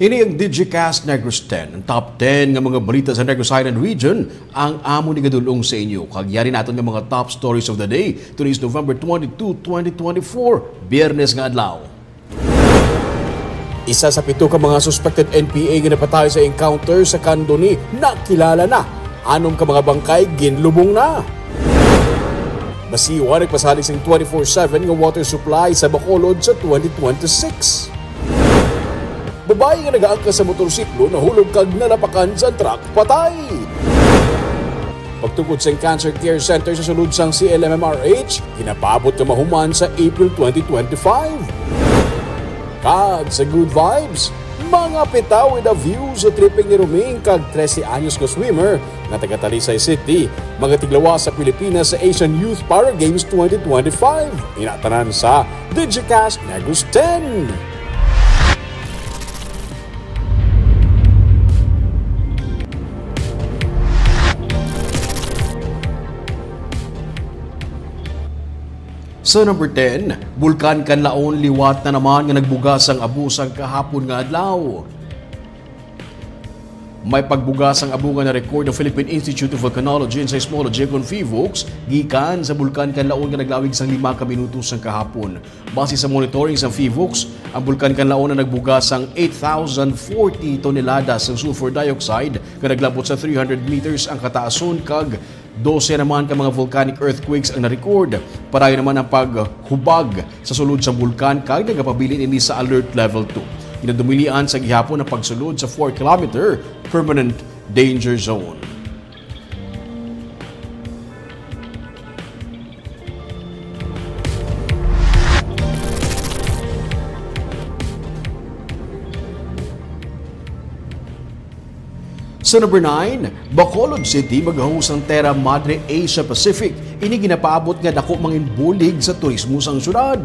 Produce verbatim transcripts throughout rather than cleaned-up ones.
Ini ang Digicast Negros ten, ang top ten nga mga balita sa Negros Island Region, ang amon igadul-ong sa inyo. Kag yari naton nga mga top stories of the day. Today is November twenty-two, twenty twenty-four, Biyernes nga adlaw. Isa sa pito ka mga suspected N P A nga napatay sa encounter sa Candoni nakilala na. Anom ka mga bangkay ginlubong na. Masiwa nagpasalig sing twenty-four seven nga water supply sa Bacolod sa twenty twenty-six. Babayi nga nagaangkas sa motorsiklo nahulog kag nalapakan sa truck, patay. Pagtukod sang Cancer Care Center sa sulod sang C L M M R H, ginapaabot nga mahuman sa April twenty twenty-five. Kag sa Good Vibes, mga pitaw in the view sa tripping ni Roming kag trese anyos nga swimmer nga taga Talisay City, magatiglawas sa Pilipinas sa Asian Youth Para Games twenty twenty-five. Ina tanan sa Digicast Negros ten. Sa number ten, Bulkan Kanlaon liwat na naman nga nagbuga sang abo sang kahapon nga adlaw. May pagbuga sang abo nga na-record ang Philippine Institute of Volcanology and Seismology, kon PHIVOLCS, gikan sa Bulkan Kanlaon nga naglawig sang lima ka minuto sang kahapon. Base sa monitoring sang PHIVOLCS, ang Bulkan Kanlaon na nagbuga sang eight thousand forty toneladas sang sulfur dioxide nga naglabot sa three hundred meters ang kataason, kag dose naman ka mga volcanic earthquakes ang na-record. Padayon naman ang paghubag sa sulod sa bulkan kag nagapabilin ini sa alert level two. Ginadumilian sa gihapon ang pagsulod sa four kilometer permanent danger zone. Sa number nine, Bacolod City magahus ang Terra Madre Asia Pacific. Ini ginapaabot nga dako mangin bulig sa turismo sang syudad.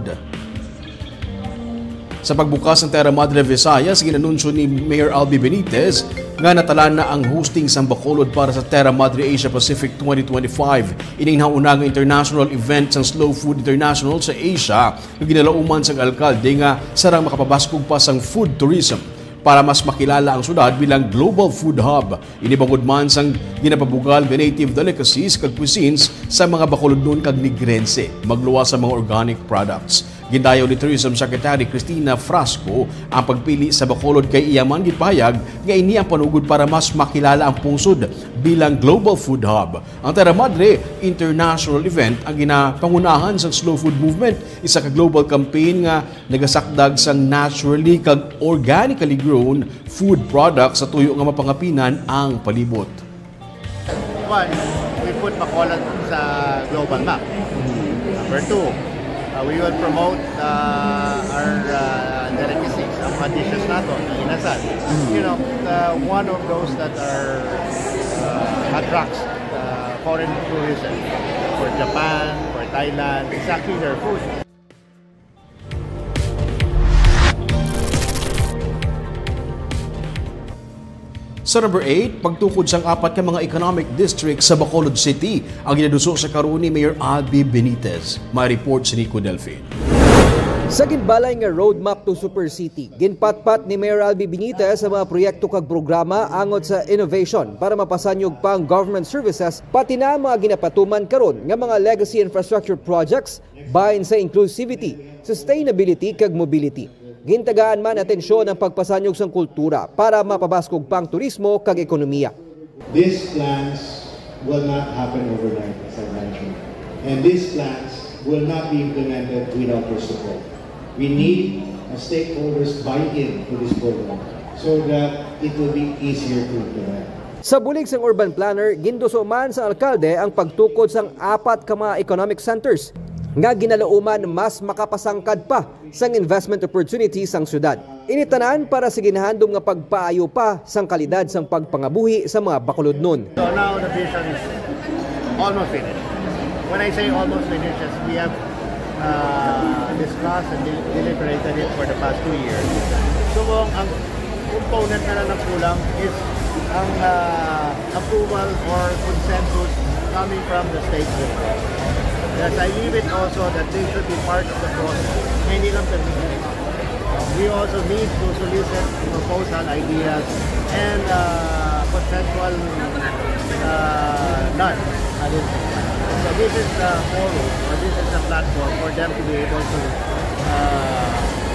Sa pagbukas sang Terra Madre Visayas, ginanunsyo ni Mayor Albi Benitez nga natalan na ang hosting sang Bacolod para sa Terra Madre Asia Pacific twenty twenty-five. Ining nauna nga international event sang Slow Food International sa Asia nga ginalauman sang alkalde nga sarang makapabaskog pa sang food tourism para mas makilala ang syudad bilang global food hub. Ini bangod man sang ginapabugal nga native delicacies kag cuisines sa mga Bacolodnon kag Negrense, magluwas sa mga organic products. Gindayaw ni Tourism Secretary Cristina Frasco ang pagpili sa Bacolod kay iya man ginpahayag nga ini ang panugod para mas makilala ang pungsod bilang global food hub. Ang Terra Madre International Event ang ginapangunahan sang Slow Food Movement, isa ka global campaign nga nagasakdag sang naturally kag organically grown food products sa tuyo nga mapangapinan ang palibot. One, we put Bacolod sa global map. Number two, uh, we will promote, uh, our, uh, delicacies, ang mga dishes nato, ang inasal. You know, uh, one of those that are, uh, attracts, uh, foreign tourism for Japan, for Thailand, is actually their food. Sa number eight, pagtukod sang apat ka mga economic district sa Bacolod City ang ginaduso sa karon ni Mayor Albi Benitez. May report si Nico Delfin. Sa ginbalay nga Roadmap to Super City, ginpatpat ni Mayor Albi Benitez ang mga proyekto kag programa angot sa innovation para mapasanyog pa ang government services, pati na ang mga ginapatuman karon nga mga legacy infrastructure projects bahin sa inclusivity, sustainability, kag mobility. Gintagaan man atensyon ang pagpasanyog sang kultura para mapabaskog pa ang turismo kag ekonomiya. These plans will not happen overnight, as I mentioned. And these plans will not be implemented without your support. We need a stakeholders buy-in to this program so that it will be easier to implement. Sa bulig sang urban planner, ginduso man sang alkalde ang pagtukod sang apat ka mga economic centers nga ginalauman mas makapasangkad pa sang investment opportunity sang syudad. Ini tanan para sa ginahandom nga pagpaayo pa sang kalidad sang pagpangabuhi sa mga Bacolodnon. So now the vision is almost finished. When I say almost finished, as we have, uh, discussed and del-, deliberated it for the past two years. So ang, ang component na lang na kulang is ang, uh, approval or consensus coming from the stakeholders. Yes, I leave it also that they should be part of the process. Hindi lang permission. We also need to solicit proposal, ideas, and uh, potential uh, none. So this is the forum, or this is the platform for them to be able to uh,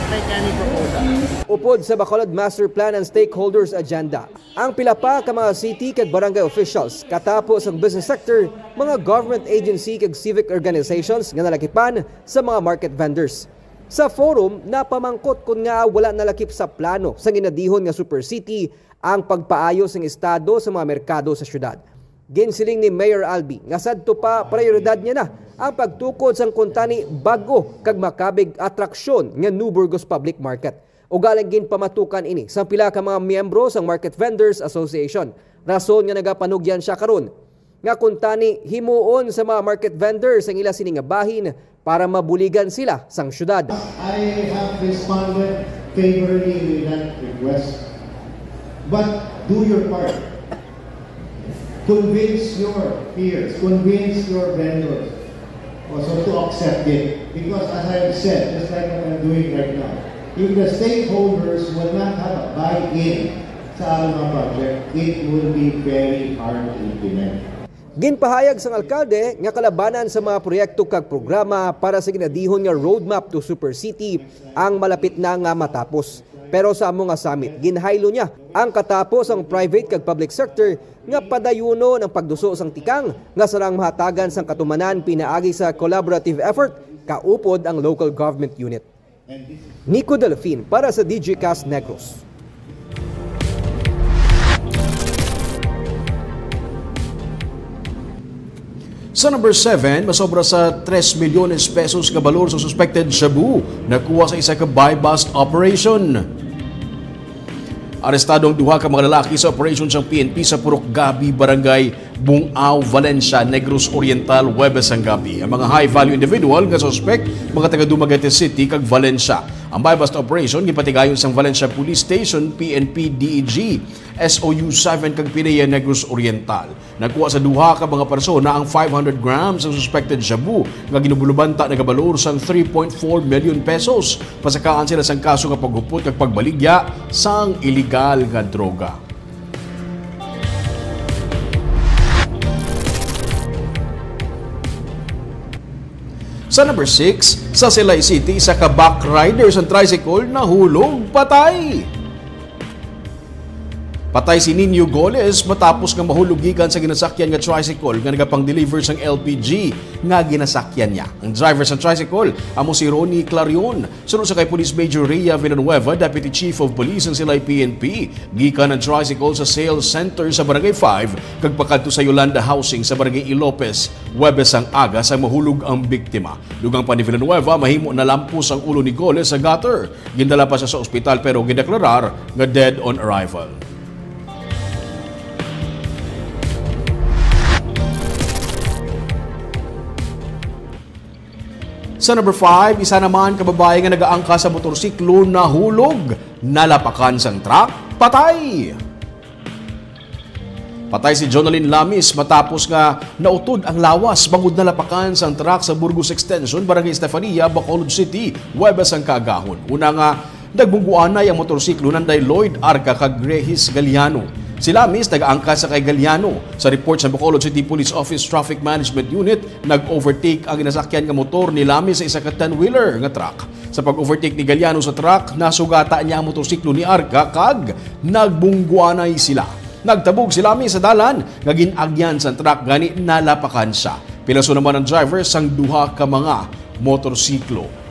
make any proposal. Upod sa Bacolod Master Plan and Stakeholders Agenda, ang pila pa ka mga city kag barangay officials, katapo sang business sector, mga government agency kag civic organizations nga nalakipan sa mga market vendors. Sa forum, napamangkot kon ngaa wala nalakip sa plano sang ginadihon nga Super City ang pagpaayo sang estado sa mga merkado sa siyudad. Ginsiling ni Mayor Albee nga sadto pa, prayoridad niya na ang pagtukod sang kuntani bag-o kag makabig atraksyon nga New Burgos Public Market. Ugaling ginpamatukan ini sang pila ka mga miyembro sang Market Vendors Association, rason nga nagapanugyan sia karon nga kuntani himuon sa mga market vendors ang ila sini nga bahin para mabuligan sila sang syudad. I have responded favorably with that request. But do your part. Convince your peers, convince your vendors also to accept it. Because as I have said, just like what I'm doing right now, if the stakeholders will not have a buy-in sa among mga project, it will be very hard to implement. Ginpahayag sang alkalde nga kalabanan sa mga proyekto kag programa para sa ginadihon nga Roadmap to Super City ang malapit na nga matapos. Pero sa amo nga summit, ginhaylo niya ang katapo sang private kag public sector nga padayunon ang pagduso sang tikang nga sarang mahatagan sang katumanan pinaagi sa collaborative effort kaupod ang local government unit. Nico Delfin para sa D J Cast Negros. Sa number seven, masobra sa tres milyones pesos nga balor sa suspected shabu nakuha sa isa ka buy-bust operation. Arestado ang duha ka mga lalaki sa operasyon sang P N P sa Purok Gabi, Barangay Bungao, Valencia, Negros Oriental, Huwebes sang gabi. Ang mga high-value individual nga suspek, mga taga Dumaguete City kag Valencia. Ang buy-bust operation ginpatigayon sang Valencia Police Station, P N P, D E G, S O U seven kag PDEA Negros Oriental. Nakuha sa duha ka mga persona ang five hundred grams sang suspected shabu nga ginubulubanta nagabalor sang three point four million pesos. Pasakaan sila sang kaso nga paghupot kag pagbaligya sang iligal nga droga. Sa number six, sa Silay City, isa ka back rider sang tricycle nahulog patay. Patay si Nino Goles matapos nga mahulog gikan sa ginasakyan nga tricycle nga nagapang-deliver sang L P G nga ginasakyan niya. Ang driver sang tricycle amo si Ronnie Clarion. Suno sa kay Police Major Rhea Villanueva, Deputy Chief of Police sang Silay P N P, gikan ang tricycle sa sales center sa Barangay five kag pakadto sa Yolanda Housing sa Barangay Ilopez. Huwebes sang aga sang mahulog ang biktima. Dugang pa ni Villanueva, mahimo nalampos ang ulo ni Goles sa gutter. Gindala pa siya sa ospital pero gideklarar nga dead on arrival. Sa number five, isa naman ka babayi nga nagaangkas sa motorsiklo nahulog, nalapakan sang truck, patay. Patay si Jonalyn Lamis matapos nga nautod ang lawas bangod nalapakan sang truck sa Burgos Extension, Barangay Estefania, Bacolod City, Huwebes sang kaagahon. Una nga nagbungguanay ang motorsiklo nanday Lloyd Arca kag Regis Galiano. Si Lamis nagaangkas sa kay Galiano. Sa report sa Bacolod City Police Office Traffic Management Unit, nag-overtake ang ginasakyan nga motor ni Lamis sa isa ka ten-wheeler nga truck. Sa pag-overtake ni Galiano sa truck, nasugata niya ang motorsiklo ni Arca kag nagbungguanay sila. Nagtabog si Lamis sa dalan nga gin-agyan sang truck, gani nalapakan sia. Pilaso naman ang driver sang duha ka mga motorsiklo.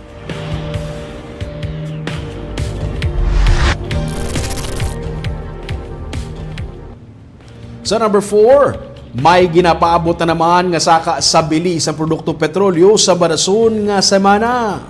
Sa number four, may ginapaabot na naman nga saka sa bili sa produkto petrolyo sa badason nga semana.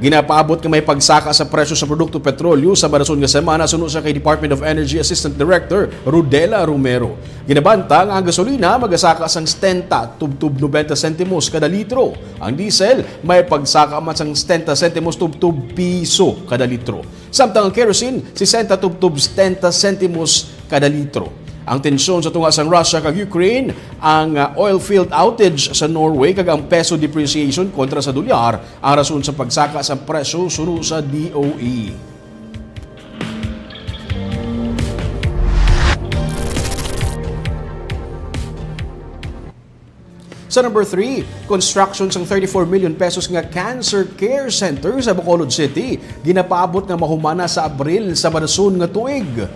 Ginapaabot nga may pagsaka sa presyo sa produkto petrolyo sa badason nga semana, suno sa kay Department of Energy Assistant Director Rodela Romero. Ginabanta nga ang gasolina magasaka sang setenta tubtob nobenta sentimos kada litro. Ang diesel may pagsaka man sang setenta sentimos tubtob piso kada litro. Samtang ang kerosene, sesenta tubtob setenta sentimos kada litro. Ang tensyon sa tunga sang Russia kag Ukraine, ang, ah, oil field outage sa Norway, kag ang peso depreciation kontra sa dolyar ang rason sa pagsaka sa presyo suno sa D O E. Sa number three, construction sang thirty-four million pesos nga Cancer Care Center sa Bacolod City ginapaabot nga mahuman na sa Abril sa madason nga tuig.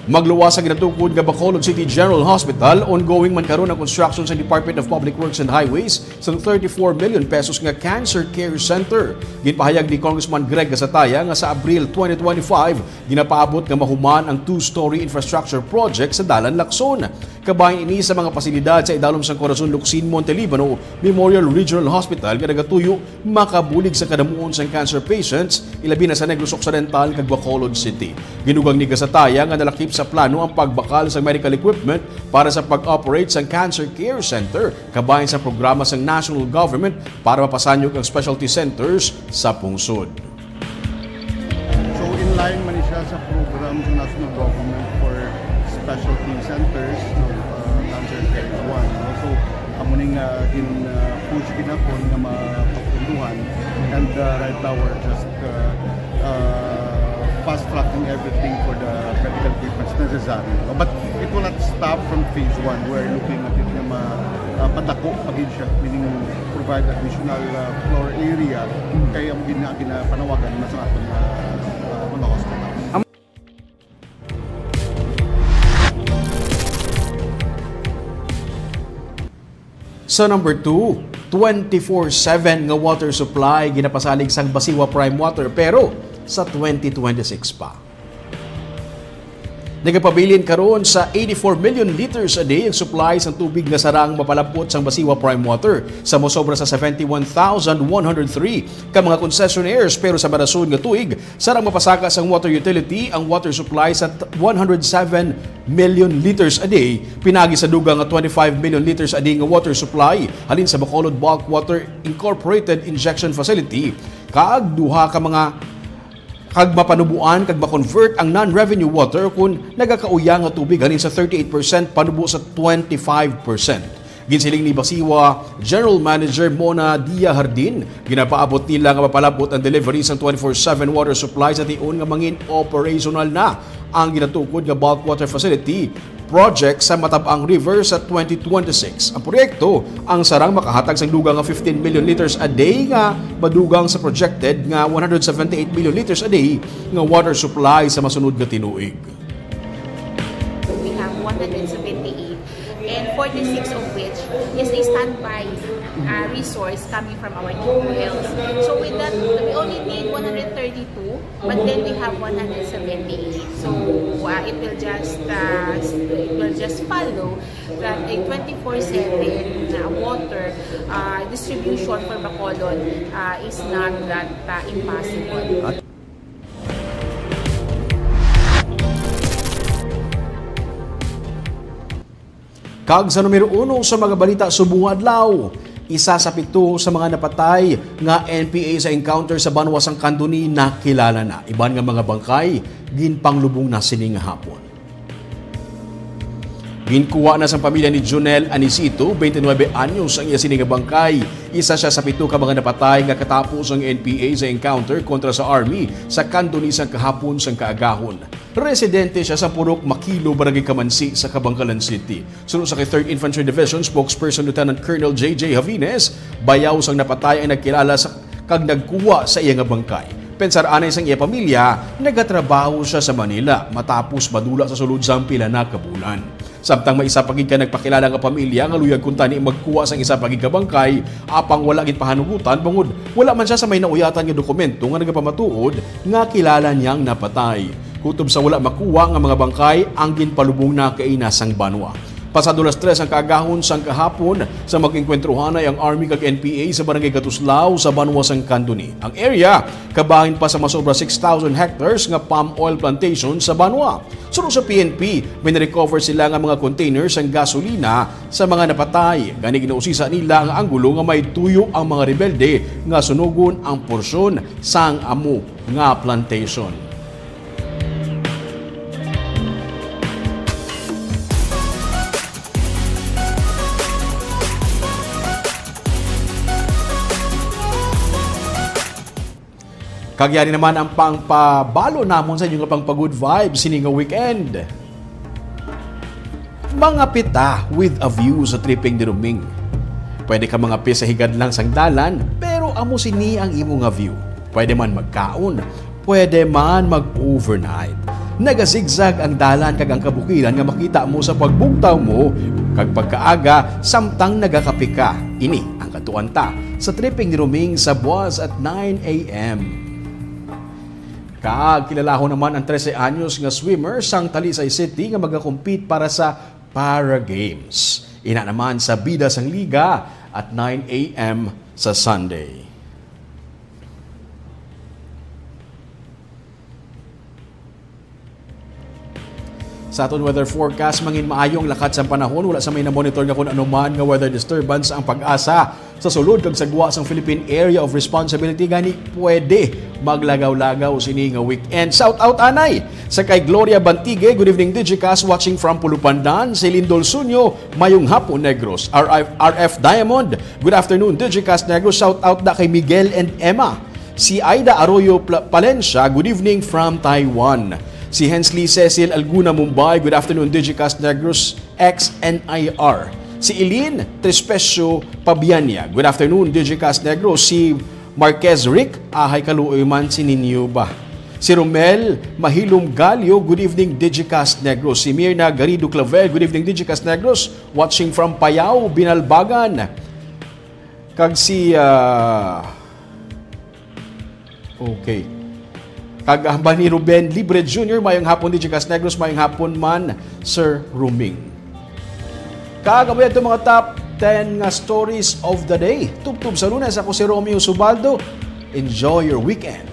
Magluwas sa ginatukod nga Bacolod City General Hospital, ongoing man karon ang construction sa Department of Public Works and Highways sang thirty-four million pesos nga Cancer Care Center. Ginpahayag ni Congressman Greg Gasataya nga sa Abril twenty twenty-five, ginapaabot nga mahuman ang two-story infrastructure project sa Dalan Lacson. Kabahin ini sa mga pasilidad sa idalom sang Corazon Locsin Monte Libano Memorial Regional Hospital nga nagatuyo makabulig sa kadamuon sang cancer patients, ilabi na sa Negros Occidental kag Bacolod City. Ginugang ni Gasataya nga nalakip sa plano ang pagbakal sa medical equipment para sa pag-operate sang Cancer Care Center, kabahin sa programa sang national government para mapasanyog ang specialty centers sa pungsod. So, in line man siya sa program sa national government for specialty centers, no, uh, cancer care one, no? So, amo ning, uh, gin, uh, push ginapon nga mapapunduhan, and, uh, right now we're just, uh, uh, fast tracking everything for the medical equipments necessary, no? But it will not stop from phase one. We're looking at it nga ma-, uh, padako pa gid siya, meaning provide additional, uh, floor area. Kay ang gina-, ginapanawagan na sa aton, uh, uh, mga hospital. Sa number two, twenty-four seven nga water supply ginapasalig sang Basiwa Prime Water, pero sa twenty twenty-six pa. Nagapabilin karon sa eighty-four million liters a day ang supply sang tubig nga sarang mapalab-ot sang Basiwa Prime Water, sa mosobra sa seventy-one thousand one hundred three ka mga concessionaires, pero sa madason nga tuig, sarang mapasaka sang water utility ang water supply sa t-, one hundred seven million liters a day, pinagi sa dugang nga twenty-five million liters a day nga water supply halin sa Bacolod Bulk Water Incorporated Injection Facility, kag duha ka mga kag mapanuboan kag ma-convert ang non-revenue water kon nagakauya nga tubig halin sa thirty-eight percent panubo sa twenty-five percent. Ginsiling ni Basiwa General Manager Mona Dia Hardin, ginapaabot nila nga mapalab-ot ang delivery sang twenty-four seven water supply sa tion nga mangin operational na ang ginatukod nga bulk water facility project sa Matab-ang River sa twenty twenty-six. Ang proyekto ang sarang makahatag sang dugang nga fifteen million liters a day nga madugang sa projected nga one hundred seventy-eight million liters a day nga water supply sa masunod nga tinuig. We have one hundred seventy-eight, and forty-six of which is a standby, uh, resource coming from our new wells. So with that, we only need one hundred thirty-two, but then we have one hundred seventy-eight. So, uh, it will just, uh, it will just follow that a twenty-four seven, uh, water, uh, distribution for Bacolod, uh, is not that, uh, impossible. Kag sa numero uno sa mga balita subong nga adlaw, isa sa pito sa mga napatay nga N P A sa encounter sa banwa sang Candoni nakilala na. Iban nga mga bangkay ginpanglubong na sini nga hapon. Ginkuha na sang pamilya ni Junel Anisito, twenty-nine anyos, ang iya sini nga bangkay. Isa siya sa pito ka mga napatay nga katapos ang N P A sa encounter kontra sa army sa Candoni sang kahapon sang kaagahon. Residente siya sa Purok Makilo, Barangay Kamansi sa Kabankalan City. Suno sa kay Third Infantry Division spokesperson Lieutenant Colonel J J Javines, bayaw sang napatay ang nagkilala sa, kag nagkuha sa iya nga bangkay. Pensar anay sang iya pamilya, nagatrabaho siya sa Manila matapos madula sa sulod sang pila na ka bulan. Samtang may isa pa gid ka nagpakilala nga pamilya nga luyag kuntani magkuha sang isa pa gid ka bangkay, apang wala gid pahanugutan bangod wala man siya sa may nauyatan nga dokumento nga nagapamatuod nga kilala niya ang napatay. Kutob sa wala makuha nga mga bangkay ang ginpalubong na kaina sang banwa. Pasado las tres ang kaagahon sang kahapon, sa mag-engkwentruhanay ang Army kag N P A sa Barangay Katuslao sa banwa sang Candoni. Ang area kabahin pa sa masobra six thousand hectares nga palm oil plantation sa banwa. Suno sa P N P, may na-recover sila nga mga container sang gasolina sa mga napatay. Gani ginausisa nila ang anggulo nga may tuyo ang mga rebelde nga sunugon ang porsyon sang amo nga plantation. Kag yari naman ang pangpabalo namon sa inyo nga pang pa-good vibes sini nga weekend. Mga pita with a view sa tripping ni Ruming. Pwede ka mga pis sa higad lang sang dalan, pero amo sini ang imo nga view. Pwede man magkaon, pwede man mag-overnight. Nagazigzag ang dalan kag ang kabukiran nga makita mo sa pagbugtaw mo kag pagkaaga samtang nagakape ka. Ini ang katuan ta sa tripping ni Ruming sa buwas at nine a m. Kag kilalahon naman ang trese anyos nga swimmer sang Talisay City nga magakompete para sa Para Games. Ina naman sa bida sang liga at nine a m sa Sunday. Sa aton weather forecast, mangin maayong lakat sang panahon, wala sa may na-monitor nga kun ano man nga weather disturbance ang PAGASA. Sa sulod kag sa gwa sang Philippine Area of Responsibility, gani pwede maglagaw-lagaw sini nga weekend. Shout out anay sa kay Gloria Bantigue, good evening Digicast, watching from Pulupandan. Si Lindol Sunyo, mayong hapon Negros. R F, R F Diamond, good afternoon Digicast Negros. Shout out da kay Miguel and Emma. Si Aida Arroyo Pla-, Palencia, good evening from Taiwan. Si Hensley Cecil Alguna Mumbai, good afternoon Digicast Negros X N I R. Si Eileen Trespecio Pabiania, good afternoon Digicast Negros. Si Marquez Rick, ahay kaluoy man si ninyo ba? Si Romel Mahilom Galio, good evening Digicast Negros. Si Mirna Garrido Clavel, good evening Digicast Negros, watching from Payao, Binalbagan. Kag si, ah, okay. Kag hambal ni Ruben Libre Junior, mayong hapon Digicast Negros, mayong hapon man Sir Ruming. Kag amo to mga top ten nga stories of the day. Tubtob sa Lunes, ako si Romeo Subaldo. Enjoy your weekend.